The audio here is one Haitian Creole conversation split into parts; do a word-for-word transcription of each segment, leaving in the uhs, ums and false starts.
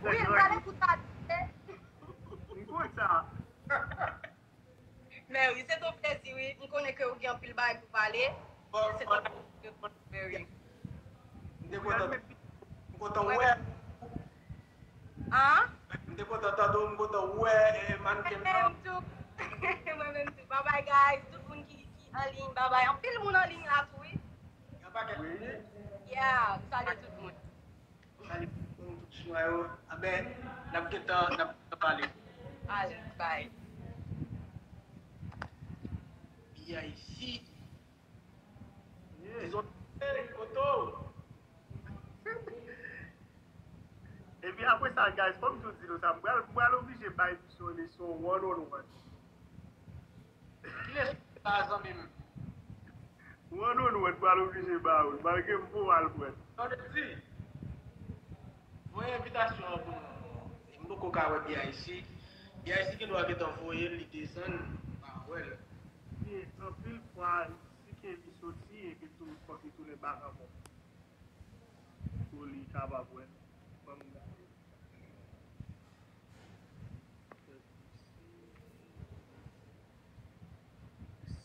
Wi, m prale pou sa. M konn sa. Mè wi, se ton plezi, wi. M konnen ke ou gen anpil bagay pou pale. Se ton plezi, mè wi. M te kontan, m kontan wè. An? M te kontan tande w, m kontan wè, eh, mannken nan. Mwen menm tou. Mwen menm tou. Bye bye, guys. Tout moun ki, ki an liy, bye bye. Anpil moun an liy la tou, wi. Gen pakèt moun, wi. Yeah, m salye tout moun. Salye tout moun, tout chwa yo. Anben, n ap gentan, n ap gentan pale. Alright, bye. B I C. Dizon, hey, kote w? Epi apre sa, guys, fò m tou di nou sa, m pral, m pral oblije bay misye yon leson one on one. Ki leson sa, zanmi m? One on one, m pral oblije ba ou l, malgre m poko al pran l. Sa vle di, voye envitasyon an pou nou ankò. E m poko ka wè B I C. B I C gen dwa gentan voye l, li desann, m pa wè l. Gen anpil fwa, si ke li soti, epi tou, fòk li tounen bak ankò. Pou li kapab wè. Ban m gade.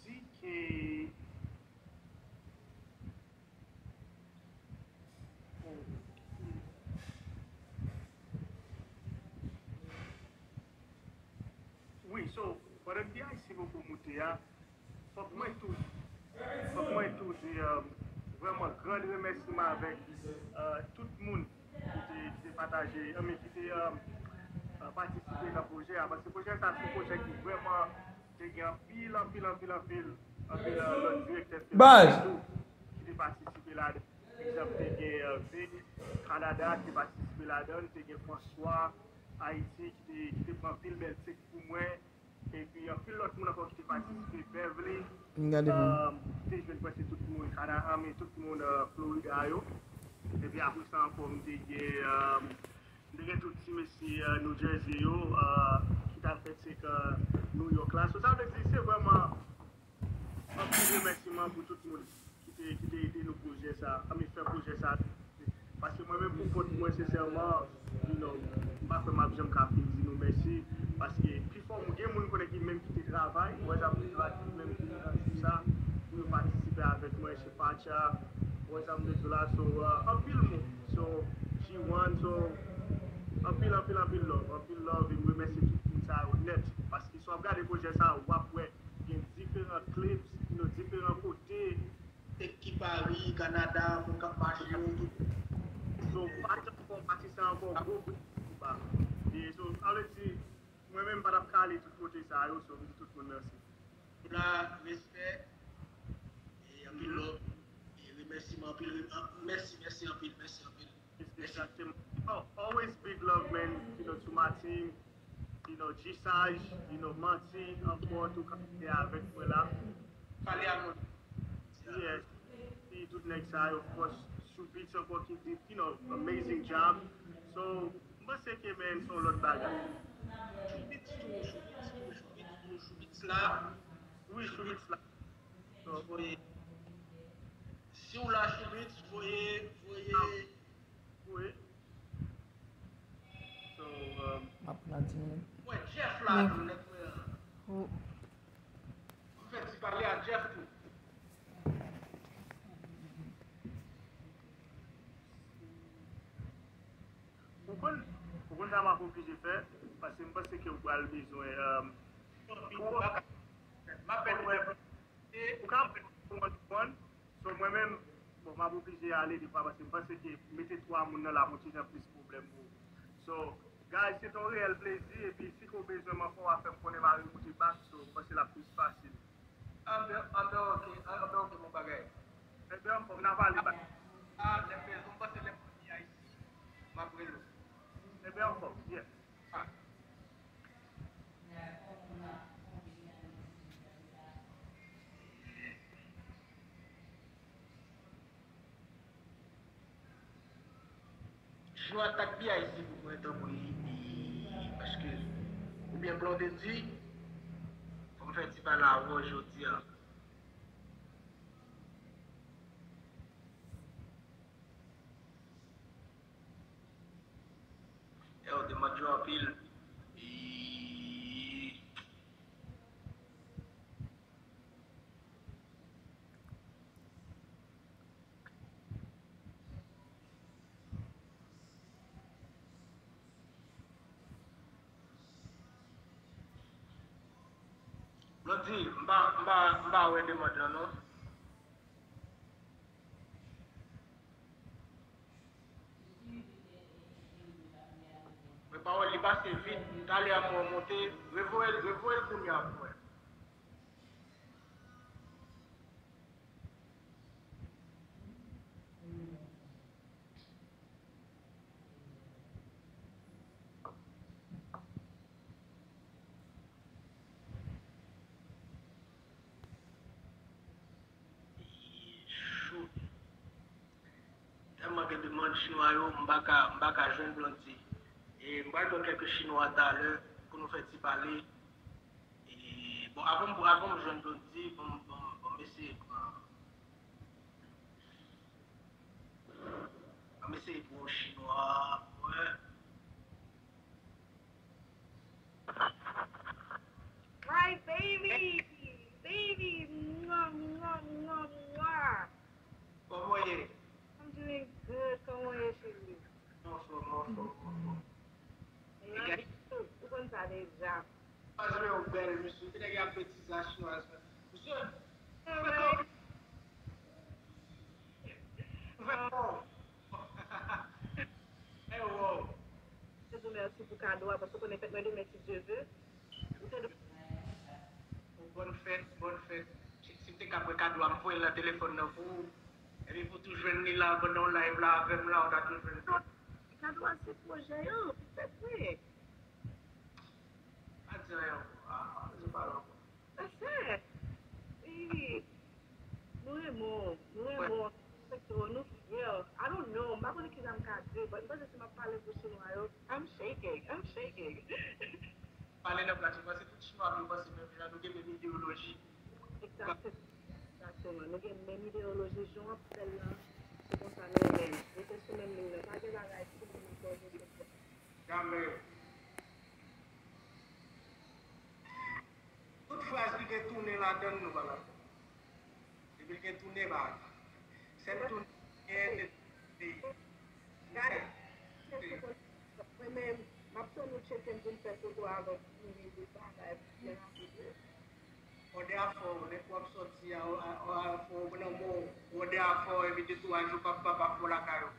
Si ke, oh. Wi, so, pandan B I C poko moute a, fòk mwen tou, fòk mwen tou di, um, vrèman gran remèsiman avèk, uh, tout moun ki te, ki te pataje, I mean, ki te, um, uh, patisipe nan pwojè a, paske pwojè sa se yon pwojè ki vrèman te gen anpil, anpil, anpil, anpil, anpil, uh, lòt direktè fim tou ki te patisipe ladan. Egzanp, te gen, uh, Vic Canada ki te patisipe ladan, te gen François Haïti ki te, ki te pran anpil bèl take pou mwen. Epi anpil lòt moun ankò ki te patisipe, Beverly, m gade pou m te jwenn prèske tout moun, Canaan, men tout moun, uh, Florida yo. Epi apre sa ankò, m te gen, uh, m te gen tout ti mesye, uh, New Jersey yo, uh, ki t ap fè take, uh, New York la. So, sa vle di, se vrèman anpil remèsiman pou tout moun ki te, ki te ede nou pwojè sa, ann fè pwojè sa. Paske mwen menm pou kont mwen, sensèman, you know, m pa kwè m ap janm ka fin di nou mèsi. Paske pifò moun, gen moun konnen ki menm kite travay, ou wè sa m di la, ki menm kite nan tout sa, pou yo patisipe avèk mwen, Pacha, ou wè sa m di la, so, uh, anpil moun. So, G one, so, anpil, anpil, anpil love, anpil love, e m remèsye tout moun sa yo nèt. Paske si w ap gade pwojè sa, w ap wè gen diferan clips, you know, diferan kote, tèt ki Paris, Canada, moun k ap mache yo, tout. So, Pacha ankò, Pacha se ankò gwo bout ba. E so, sa vle di, mwen menm, m pa t ap ka ale tout kote sa yo, so, m di tout moun mèsi. Pou la, respè, e anpil love, e remèsiman, anpil, an-, mèsi, mèsi anpil, mèsi anpil. Exactement. Oh, always big love, man. You know, to my team. You know, G Saj, you know, Manti, ankò, tou kanpe avèk mwen la. Pale a nou. Yes. Epi tout nèg sa yo, of course, Shubits ankò ki di, you know, amazing job. So, m panse ke, man, se yon lòt bagay. Shubits tou, Shubits tou, Shubits tou, Shubits la. Wi, Shubits la. So, voye. Si w la, Shubits, voye, voye. Wi. So, um, m ap pran ti minit. Mwen, Jeff la, tou, nèg mwen an. M fè ti pale a Jeff tou. Ou konn, ou konn sa m ap oblije fè, paske m panse ke ou pral bezwen, um, m ap fè Ou ka pran one to one. So, mwen menm, bon, m ap oblije ale defwa paske m panse ke mete twa moun nan la, yon ti jan plis pwoblèm pou ou. So, guys, se te yon reyèl plezi, epi si ke w bezwen m ankò, w a fè m konnen m a remoute back, so, m panse l ap plis fasil. Anben, anben, oke, anben, oke, bon bagay. Enben, anfòm, n a pale back. Ah, lè m bezwen, m panse lè m vini Ayiti, m ap rele w. Enben, anfòm, yes. Ah. Jwe atak B I C pou mwen, tanpri, e, paske, oubyen Blondedy, fò m fè ti pale avè w jodi a. Mwen di w anpil. Blondy, m pa, m pa, m pa wè demann lan non. Men pawòl li pase vit, talè a m wè w monte, revoye l, revoye l kounye a pou mwen. Tèlman gen demann chinwa yo, m pa ka, m pa ka jwenn Blondy. E m pral pran kèk chinwa talè pou nou fè ti pale. E, bon, avan m, avan m jwenn Blondy, bon, bon, bon, m eseye pran, bon, m eseye pran yon chinwa, wè. My baby, baby, mwa, mwa, mwa, mwa. Kòman w ye? I'm doing good. Kòman w ye, cheri? Anfòm, anfòm, anfòm. Ou konn sa deja. Chinoise mwen yo bèl, mesye. Ki nèg y ap betize a chinoise mwen. Mesye, Hey, wow. Mwen di w mèsi pou kado a, paske w konnen fèt mwen demen, si Dye ve. Ou te dwe. Bòn fèt, bòn fèt. Si, si m te ka pran kado a, m voye l nan telefòn nan pou ou. Epi pou tou jwenn li la, pandan w live la avè m la, ou ta tou jwenn li. Kado a se pwojè yo, fèt mwen. Pa di anyen ankò. Ah, pa bezwen pale ankò. Sensè. Wi. Nou renmen w. Nou renmen w. Respekte w. Nou fyè w. I don't know. M pa konnen kisa m ka di, but m panse si m ap pale pou chinwa yo, I'm shaking. I'm shaking. Pale nan plas, ou panse tout chinwa yo panse menm jan, nou gen menm ideoloji. Egzakteman. Egzakteman. Nou gen menm ideoloji, jan w ap fè l lan, se konsa nou menm. Rete sou menm liy lan. Pa gen bagay pou nou chanje. Jamè. Tout fraz ki gen tounen ladan l, nou pa la. Depi l gen tounen, pa. Sèl tounen ki gen, se tounen. Gade, mwen menm, m ap tann ou tcheke m pou m fè foto avè w, pou m vin di bagay, byen rapid wi. Òdè a fò, lè w ap sòti a, a, a, fò w nan mò, òdè a fò, epi de twa jou, pap, pap, pap fò lakay ou.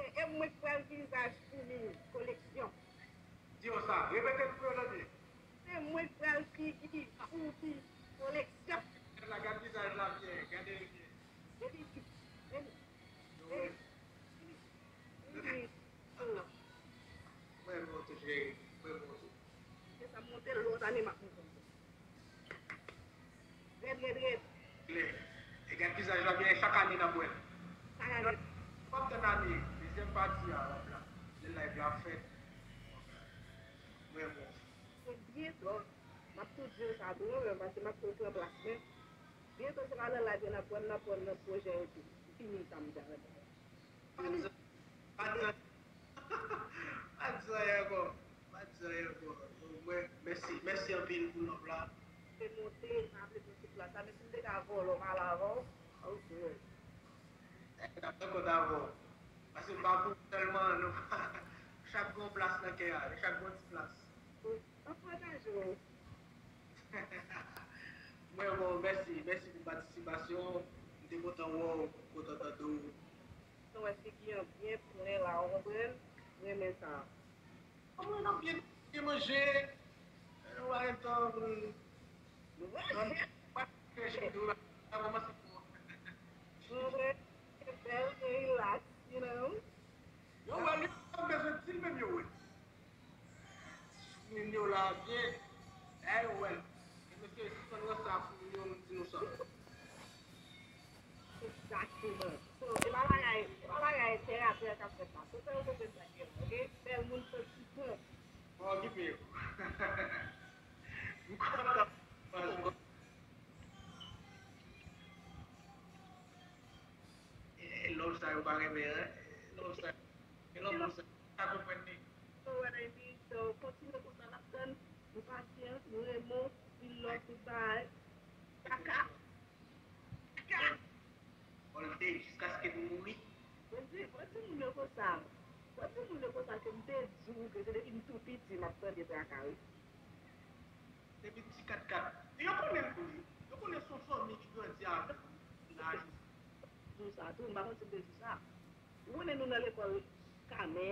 E mwen k pral vizaj foumi, koleksyon. Di yo sa, repete l pou yo tande. Se mwen k pral figi foumi, koleksyon. Gad la, gad vizaj la byen, gade l byen. Depi, depi, depi, depi. Mwen bon tou, cheri, mwen bon tou. Se sa monte lòt ane m ap monte. Rèd, rèd, rèd. Klè. E gad vizaj la byen, chak ane n ap wè l. Chak ane. W ap tann ane, dezyèm pati a, live la, lè live la fèt. Mwen bon. Se byento, m ap tou di w sa tou, mwen menm, paske m ap tou pran plas mwen. Byento, se pa nan live yo n ap wè m, n ap wè m nan pwojè yo tou. Fini sa m te anvi. Pa di, pa di, pa di anyen ankò. Pa di anyen ankò. Mwen, mèsi, mèsi anpil pou love la. Te monte, m pa vle pran tout plas la, men si m te ka vòlò, m al avè w. Oh, girl. N ap pran kont avè w. Paske m pa pou sèlman, nou, chak gon plas nan kè a, chak gon ti plas. Wi, m ap pataje w. Mwen, bon, mèsi, mèsi pou patisipasyon w. M te kontan wè w, kontan tande w. Nou wè figi an byen plen la, w konprann? M renmen sa. Kòman n ap byen, byen manje? Nou pa gen tan pou n, nou pa fè chou tou la. Sa kòmanse bon. Mwen bèl, relax, you know. Yo wè li, pa bezwen di l menm yo wè. Foumi yo la byen. Ey, wè. E mesye, si fè nou sa, foumi yo, nou di nou sa. Egzakteman. So, e pa bagay, e pa bagay tè a tè k ap fèt la. So, fè yo konprann sa k gen la, oke? Bèl moun santi tan. Mwen okipe yo. M kontan. E love sa yo pa renmen, en. E love sa yo. E love sa yo. Sa konprann li. You know what I mean? So, Kontinye konsa, n ap tann, nou pasyans, nou renmen w, pil love, tout bagay. Kaka. Kaka. All day, jiskaske nou mouri. Mwen di, mwen di moun yo konsa. Mwen di moun yo konsa ke m te di w ke se depi m tou piti m ap tande traka, wi. Depi ti kat kat. Yo konnen l tou, wi. Yo konnen se yon fanmi ki grandi avè l. Di w sa tou, m pa panse m te di w sa. Ou konnen nou nan lekòl Kamè,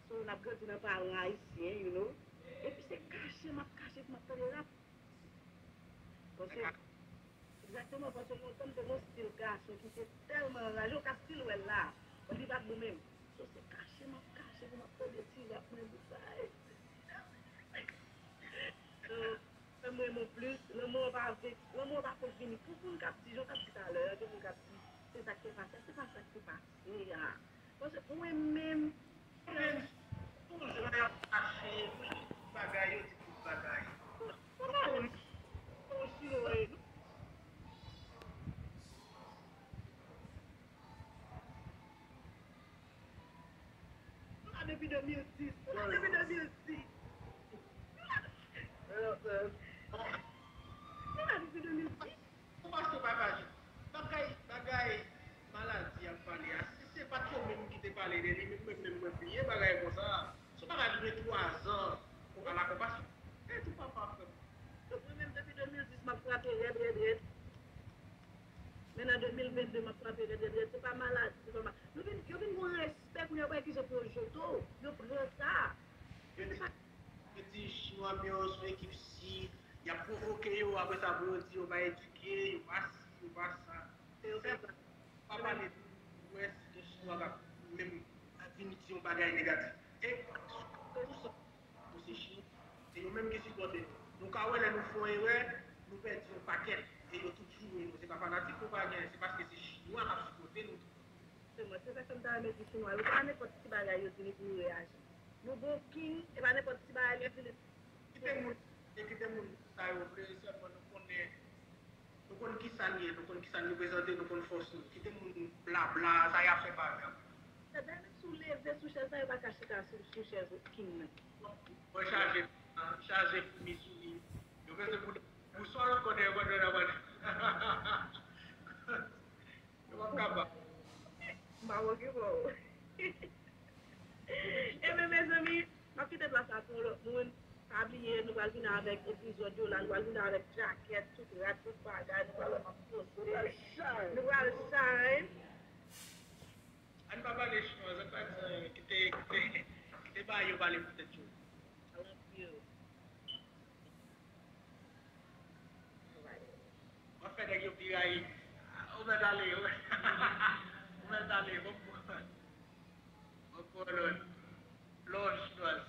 so n ap grandi nan paran ayisyen, you know. Epi se kache m ap kache pou m ap tande rap. Paske, egzakteman, paske lontan m te gen yon stil gason ki te tèlman anraje, ou ka still wè l la, but li pa t bon menm. So se kache m ap kache pou m ap tande ti rap mwen bout sa. So, fè m renmen w plis, lanmou an pa vle, lanmou an pa konn vini. Pou moun k ap di, jan w t ap di talè a, gen moun k ap di, se sa k te pase, se pa sa k te pase a. Paske mwen menm, Toujou y ap kache, yo di tout bagay, yo di tout bagay. Kòman w, kòman w sinon e nou? Nou la depi de mil dis, nou la depi de mil dis. Nou la depi de mil dis. Ou pa sou bagay, bagay, bagay maladi y ap pale a. Si se pa t yo menm ki te pale de li, menm mwen menm mwen bliye bagay konsa. Se yon bagay ki gen twa zan. Ou pa la konpasyon. E tou papa frè m. Donk mwen menm depi de mil dis m ap frape rèd, rèd, rèd. Men nan de mil venn de m ap frape rèd, rèd, rèd. Se pa maladi, se pa ma-, nou vin, yo vin gen respè kounye a, yo pa eskize pou yo jete w. Yo pran sa. Yo di, yo di chinwa men yo sou ekip si, y ap pwovoke yo, apre sa pou yo di yo pa edike, yo pa si, yo pa sa. Se yo fè sa. Pa pale, wè si gen chinwa k ap menm vin di yon bagay negatif. E sou tout sa, nou se chinwa, se yo menm ki sipòte nou. Nou ka wè lè nou fè yon erè, nou pèdi yon pakèt, e yo tout joure nou. Se pa fanatik nou pa gen, se paske se chinwa k ap sipòte nou. Se mwen, se sa k fè m ta renmen di chinwa yo, pa nenpòt ti bagay yo di li pou nou reyaji. Nou gon king, e pa nenpòt ti bagay li di li. Kite moun, e kite moun sa yo vle, sèlman nou konnen, nou konn kisa n ye, nou konn kisa n reprezante, nou konn fòs nou. Kite moun blabla, sa y ap fè pa vle. Dayè menm si w leve sou chèz la, yo pa ka chita sou, sou chèz king nan. Mwen chaje, chaje foumi sou li. Yo bezwen pou, pou sòl ankò dèyè kòdwen nan bandi. Yo p ap kapab. M pa manke bò. Ebyen, mezanmi, m ap kite plas la pou yon lòt moun. Pa bliye, nou pral vin avèk epizòd yo la, nou pral vin avèk djakèt, tout rad, tout bagay, nou pral wè m ap poste. Nou pral shine. Nou pral shine. Ann pa pale chinwa, zòt pa di anyen. Kite, kite, kite bagay yo pale pou tèt yo. I love you. W ap fè nèg yo pi rayi. Ou mèt ale, ou mèt ale, bon, bon, bon, lòt. Lòt chinwaz.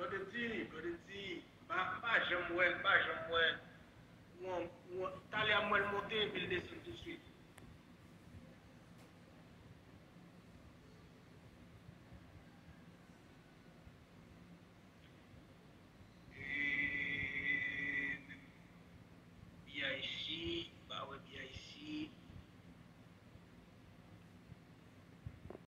Blondedy, Blondedy, m pa, m pa janm wè, m pa janm wè. Mwen, mwen, talè a m wè l monte, epi l desann.